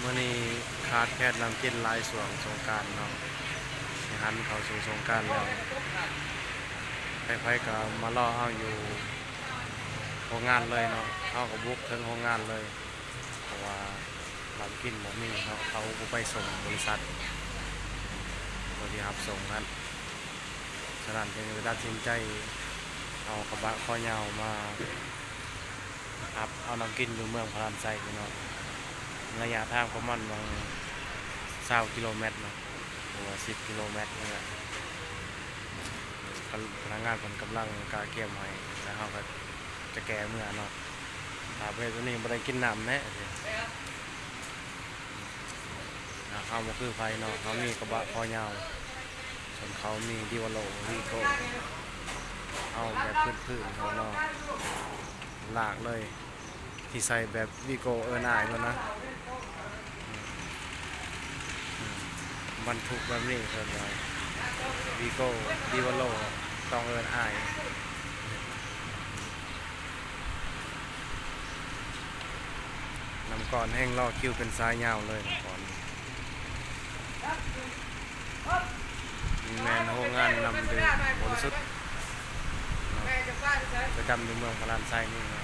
ມື້ນີ້ຂາດແຄນນ້ຳກິນຫຼາຍຊ່ວງສົງການເນາະ, ຊິຫັນເຂົ້າສູ່ສົງການແລ້ວ, ໃຜໆກໍມາລໍເຮົາຢູ່ໂຮງງານເລີຍເນາະ, ເຮົາກໍບຸກເຖິງໂຮງງານເລີຍ ເພາະວ່ານ້ຳກິນບໍ່ມີເນາະ, ເຂົາບໍ່ໄປສົ່ງບໍລິສັດ ໂຕທີ່ຮັບສົ່ງນັ້ນ. ສະນັ້ນຈຶ່ງໄດ້ຕັດສິນໃຈເອົາກະບະຄໍຍາວມາຮັບເອົານ້ຳກິນຢູ່ເມືອງພະລານໄຊພີ່ນ້ອງ, ໄລຍະທາງປະມານຫວ່າງຊາວກິໂລແມັດເນາະ ຫຼືວ່າສິບກິໂລແມັດນີ້ແຫຼະ. ພະນັກງານເພິ່ນກຳລັງກະກຽມໃຫ້ ແລ້ວເຮົາກໍຈະແກ່ເມືອເນາະ, ຖ້າບໍ່ເຮັດແບບນີ້ບໍ່ໄດ້ກິນນ້ຳແນ່. ເຮົາບໍ່ຄືໃຜເນາະ, ເຮົາມີກະບະຄໍຍາວ, ສ່ວນເຂົາມີ Devaro Vigo. ເຮົາແບບພື້ນໆເນາະ, ລາກເລີຍ, ທີ່ໃສ່ແບບ Vigo ເອີ້ນອ້າຍໂລດນະ. ບັນທຸກແບບນີ້ເອີ້ນວ່າ Vigo Devaro ຕ້ອງເອີ້ນອ້າຍ. ນ້ຳກ້ອນແຮ່ງລໍຄິວເປັນສາຍຍາວເລີຍ ນ້ຳກ້ອນ. ນີ້ແມ່ນໂຮງງານນ້ຳດື່ມບໍລິສຸດເນາະ, ປະຈຳຢູ່ເມືອງພະລານໄຊນີ້ເນາະ.